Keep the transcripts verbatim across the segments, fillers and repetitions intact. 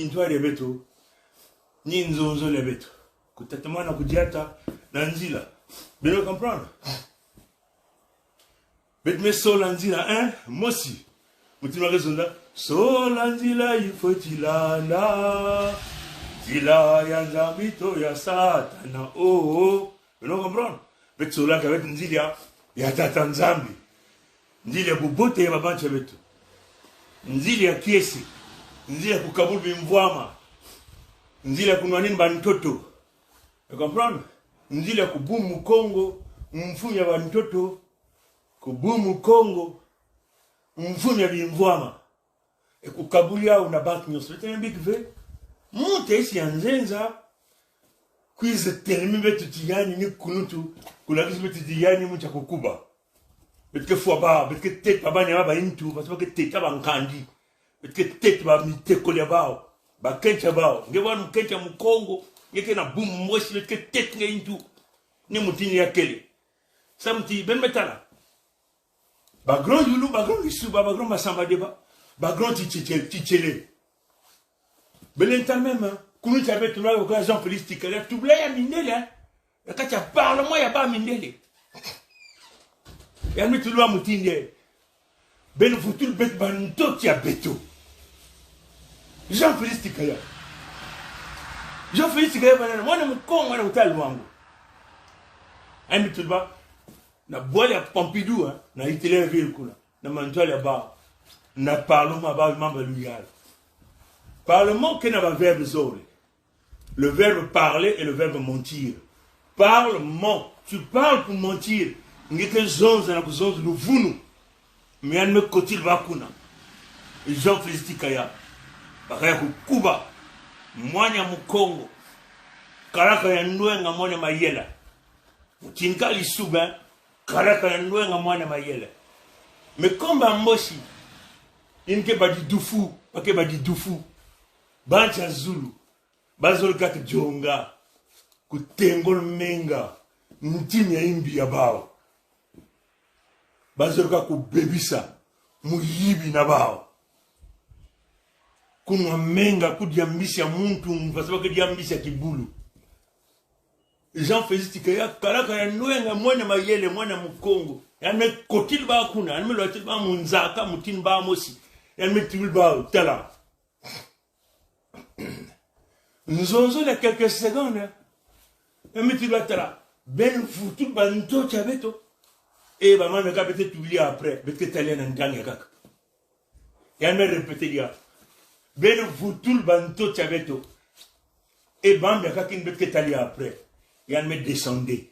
Ntwari ya beto, ni nzonzolo ya beto. Ku tatamana ku diata na nzila. Beno comprendre? Beto me sola nzila, hein? Mosi. Mutima ke zonza. Sola nzila ifweti landa. Nzila ya Nzambi to ya Satana. Oh, oh. Beno comprendre? Beto sola ka beto nzila ya, ya Tata Nzambi. Nzila ya bubote ya babantu ya beto. Nzila ya kiese. Nzila ya kukabula bimvwama. Nzila ya kunwanina bantoto. Beno comprendre? Nzila ya kubuma Mukongo mfumu ya bantoto. Kubuma Mukongo mfumu ya bimvwama. E kukabula yawu na bantu nyonso. Beto me bika ve. Muntu esi ya nzenza. Kwiza telemi beto ti yani ni kunutu. Kulakisa beto ti yani muntu ya kukuba. Beto ke fwa bawu, beto ke tete ba bani ya bawu ba intu, parce que beto ke tete ba nkandi. Beto ke tete ba mitekolo ya bawu. Ba kento ya bawu. Nge wan kento ya Mukongo. Nge kena bumbu mosi, beto ke tete nge intu. Ni mutindu ya kele. Sa muti, beno me tala. Ba grand Youlou, ba grand Lissouba, ba grand Massamba-Débat, ba grand Tchétché-, Tchétchèlé. Beno tala même, hein. Kunutu ya beto na, ka Jean Félix Tchicaya, tubla ya mindele, hein. Ya kati ya parlement ya ba mindele. Ya mi tubla mutindu ya. Beno vutula beto bantoto ya beto. Jean Félix Tchicaya. Jean Félix Tchicaya, ba nani, mwana Mukongo, mwana kuta Loango. Ya mi tubla, na bwala ya Pompidou, hein, na Hitlerville kuna, na mantwala ya bawu, na parlement ya bawu, mamba luyal. Parlement kena ba verbe zole. Le verbe parler et le verbe mentir. Parle, ment. Tu parles pour mentir. Nge ke zonza na kuzonza luvunu. Mais ya ni me kotila bawu kuna. Jean Félix Tchicaya. Bakaya kukuba. Mwana ya Mukongo. Kalaka ya ndwenga mwana mayela. Mutindu ka Lissouba, kalaka ya ndwenga mwana mayela. Mais comme ba Mbochi, ini ke ba didufu, ba ke ba didufu. Bantu ya zulu, ba zole kaka dionga, kutengola menga, ntima ya imbi ya bawu. Ba zole kaka kubebisa, muyibi na bawu. Kunwa menga, kudia mbisi ya muntu, mfasi ba ke dia mbisi ya kibulu. Jean Félix Tchicaya, kalaka ya ndwenga, mwana mayela, mwana Mukongo. Ya ni me kotila bawu kuna, ya ni me lotila bawu mu nzaka, mutindu ba mosi. Ya ni me tubila bawu, tala. Nzonzolo ya quelques secondes, hein. Ya mi tubila tala. Beno vutula bantoto ya beto. E ba mambu ya kaka beto ke tubila après. Beto ke tala ya na ndang ya kaka. Ya ni me répéter ya. Beno vutula bantoto ya beto. E ba mambu ya kaka ini beto ke tala ya après. Ya ni me descendre.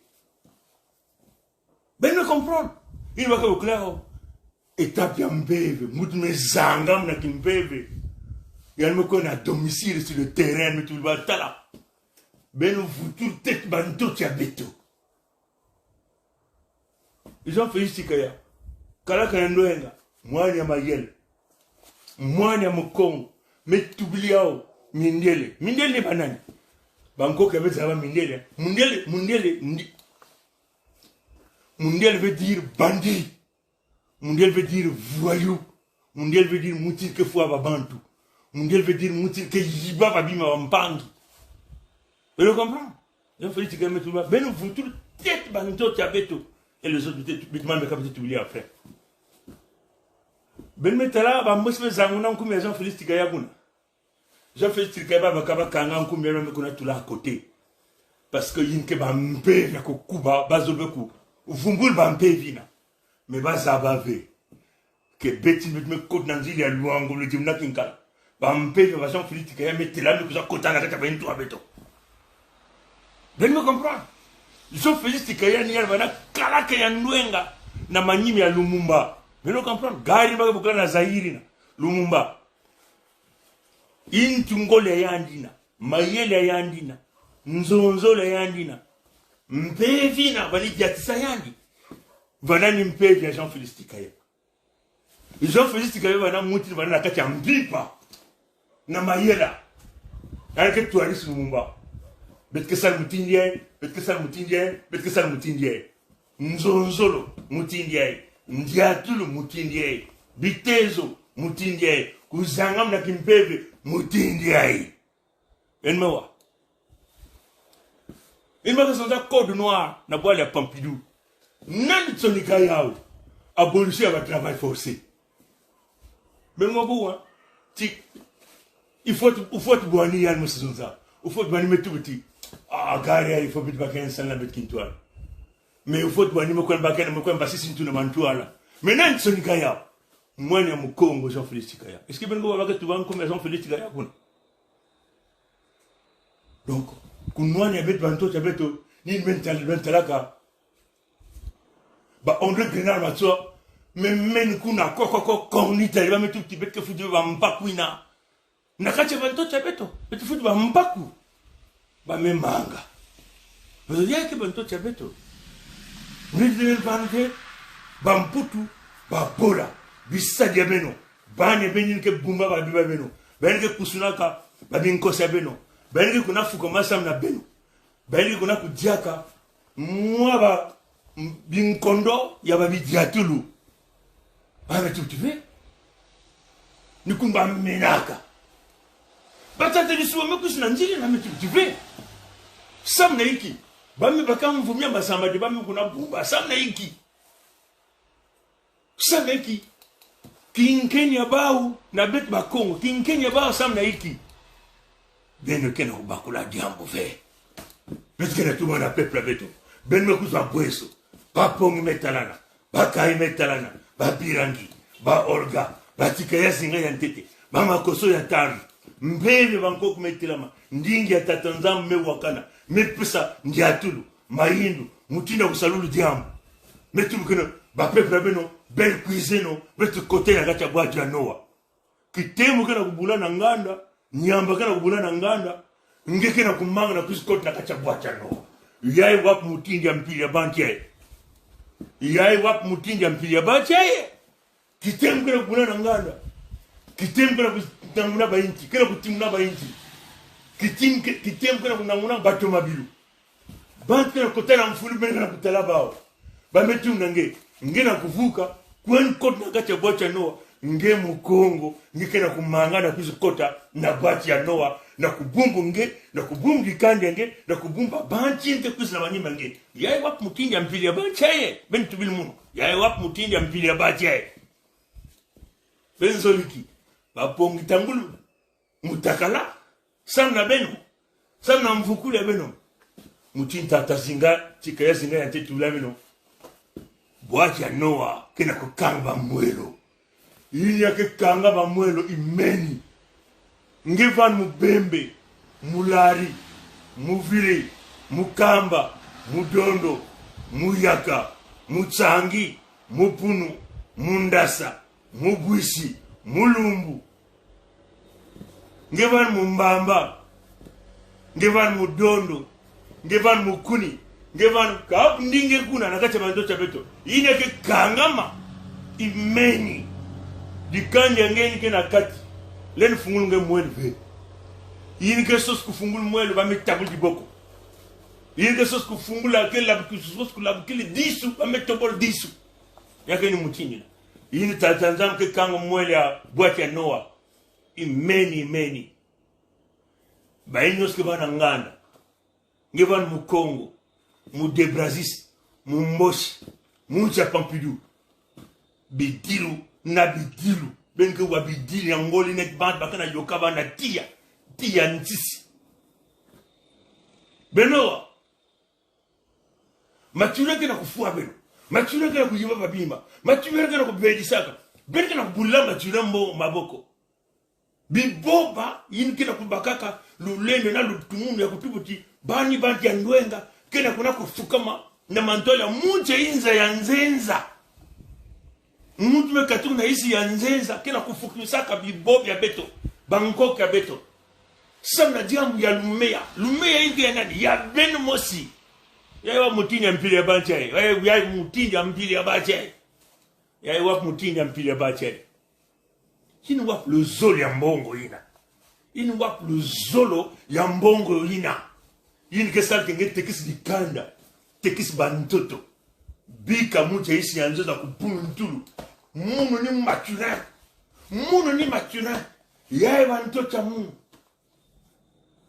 Beno me comprendre. Ini ba ke bukla ho. Étape ya mpeve. Mutu me zanga muna kimpeve. Ya ni me kwenda à domicile sur le terrain, me tubila bawu tala. Beno vutula tete bantoto ya beto. Jean Félix Tchicaya. Kalaka ya ndwenga. Mwana ya mayela. Mwana ya Mukongo. Me tubila yawu. Mindele. Mindele ni ba nani? Ba nkoko ya beto zaba mindele. Mundele, mundele, ndi-, mundele veut dire bandit. Mundele veut dire voyou. Mundele veut dire mutindu ke fwa ba bantu. Mundele veut dire mutindu ke yiba ba bima ba mpangi. Beno comprendre? Jean Félix Tchicaya me tubila. Beno vutula tete bantoto ya beto. Et les autres, beto, beto mambu ya kaka beto ke tubila après. Beno me tala, ba Mbochi me zanguna nkumbu ya Jean Félix Tchicaya kuna. Jean Félix Tchicaya ba, ba kaba kanga nkumbu ya, me kwenda tula à côté. Parce que ini ke ba mpeve ya kukuba, ba zole be kuvumbula ba mpeve ina. Mais ba zaba ve. Ke beto, beto me kota na nzila ya Loango, le dimna kinkala. Ba mpeve ba Jean Félix Tchicaya me tela me kwiza kota na kati ya ba intu ya beto. Beno me comprendre? Jean Félix Tchicaya ni ya ba na kalaka ya ndwenga na manima ya Lumumba. Beno me comprendre? Gare ba ke bukla na Zaïre na Lumumba. Intu ngolo ya yandi na, mayela ya yandi na, nzonzolo ya yandi na, mpeve ina, ba ni diatisa yandi. Ba nani? Mpeve ya Jean Félix Tchicaya. Jean Félix Tchicaya ba na mutindu ba na kati ya mpimpa na mayela. Ya ni ke twarisa Lumumba. Beto ke sala mutindu ya, beto ke sala mutindu ya, beto ke sala mutindu ya. Nzonzolo mutindu ya, ndiatulu mutindu ya, bitezo Mutindiay. Kuzangam na kimpeve. Mutindiay. Enmewa. Enmewa ke sonza code noir na bwala Pompidou. Nani tsoni kayaw. Abolition ya ba travail forcé. Bengo buwa. Ti. Ifwet, ifwet bwani yan mo sonza. Ifwet bwani me tubuti. Ah, gari ya ifwet bit baken san la bit kintwal. Me ifwet bwani me kwen baken, me kwen basi sintu na mantwala. Me nani tsoni kayaw. Mwana ya Mukongo Jean Félix Tchicaya. Est-ce que bengo wa bake tuban comme Jean Félix Tchicaya kuna? Donc, kunwani ya bet banto cha beto, ni mental, mentalaka. Ba André Grenard Matsoua, me men kuna ko, ko, ko, ko, ni tali ba me tubuti bet ke futu ba mpaku ina. Na kacha banto cha beto, bet futu ba mpaku. Ba me manga. Beto ya ke banto cha beto. Ni tali ba nke, ba Mputu, ba Bola, bisadi ya beno. Bane beni ke bumba ba biba beno. Beni ke kusunaka, ba binkosa beno. Beni ke kuna fuko masam na beno. Beni ke kuna kudiaka, mwa ba binkondo ya ba bidiatulu. Ba me tubuti ve. Ni kumba menaka. Ba tata ni suwa me kusuna nziri na me tubuti ve. Sam na iki. Ba me baka mvumia masamba de ba me kuna bumba. Sam na iki. Sam na iki. Kinkeni ya bawu, na bet Bakongo. Kinkeni ya bawu, sam na iki. Beno kena kubakula diambu ve. Beto kena tumana peuple ya beto. Beno me kuza bweso. Ba Pongi me talana. Ba Kayi me talana. Ba Birangi. Ba Olga. Ba Tchicaya Zinga ya ntete. Ba Makosso ya tanu. Mbebe ba Nkoko me telama. Ndingi ya tata Nzambi me wakana. Me pesa ndiatulu. Mayindu, mutinda kusalulu diambu. Me tubu kena, ba peuple ya beno, beno kwizeno, beto kote na kacha bwati ya Noa. Kitembo kena kubula na nganda, nyamba kena kubula na nganda, nge kena kumanga na kwizi kote na kacha bwati ya Noa. Yayi wap mutindi ya mpili ya banti yayi. Yayi wap mutindi ya mpili ya banti yayi. Kitembo kena kubula na nganda. Kitembo kena kunanguna ba inti, kena kutimuna ba inti. Kitim-, ke-, kitembo kena kunanguna ba tomabilu. Bantu kena kotala mfulu beno kena kotala bawu. Ba me tuna nge, nge na kuvuka, kwen kote na kacha bwati ya Noa, nge Mukongo, nge kena kumanga na kwizi kota, na bwati ya Noa, na kubumbu nge, na kubumbu dikandi ya nge, na kubumbu ba banti nte kwizi na manima nge. Yayi wap mutindi ya mpili ya banti yayi, beno tubili munu. Yayi wap mutindi ya mpili ya banti yayi. Beno zoliki, ba Pongi Tambulu, mutakala, sam na beno, sam na mvukulu ya beno. Mutinda tata Zinga, Tchicaya Zinga ya ntete tula beno. Bwati ya Noa, kena kukanga ba mwelo. Iya ke kanga ba mwelo imeni. Nge van Mubembe, Mulari, Muvili, Mukamba, Mudondo, Muyaka, Mutsangi, Mupunu, Mundasa, Mubwisi, Mulumbu. Nge van Mumbamba. Nge van Mudondo. Nge van Mukuni. Nge van kap ndinge kuna na kacha banto cha beto. Ine ke kangama. Imeni. Dikandi ya nge ni kena kati. Len fungulu nge mwelo ve. Ine ke sos kufungulu mwelo ba me tabuli diboko. Ine ke sos kufungula ke labuki sos kulabukili disu ba me tobol disu. Ya ke ni mutindi na. Ine tata Nzambi ke kanga mwelo ya bwati ya Noa. Imeni, imeni. Ba inyos ke ba na nganda. Nge van Mukongo, Mudebrazis, Mumbosi, Munsi ya Pompidou. Bidilu, na bidilu. Beno ke wa bidilu ya ngoli net bant ba kena yoka ba na tiya, tiya nsisi. Beno wa. Mature kena kufwa beno. Mature kena kuyiba ba bima. Mature kena kubedisaka. Beno kena kubula mature mbo maboko. Biboba, yin kena kubakaka, lulendo na lutumunu ya kutubuti, bani banti ya ndwenga, kena kuna kufukama, na mantwala, munsi ya inza ya nzenza. Muntu me katuka na isi ya nzenza, kena kufukisaka biboba ya beto, ba nkoko ya beto. Sam na diambu ya lumeya, lumeya yin ke ya nani, ya beno mosi. Yayi wap mutindi ya mpili ya banti yayi, yayi, yayi mutindi ya mpili ya banti yayi. Yayi wap mutindi ya mpili ya banti yayi. Yin wap luzolo ya mbongo yina. Yin wap luzolo ya mbongo yina. Yin ke sal ke nge tekisi dikanda. Tekisi ba ntoto. Bika munsi ya isi ya nzenza kubulu ntulu. Munu ni mature. ܡܘܢ ܢܝ ܡܟܘܢܐ, ܝܐ ܗܘܐ ܢܕܘ ܟܡܘܢ.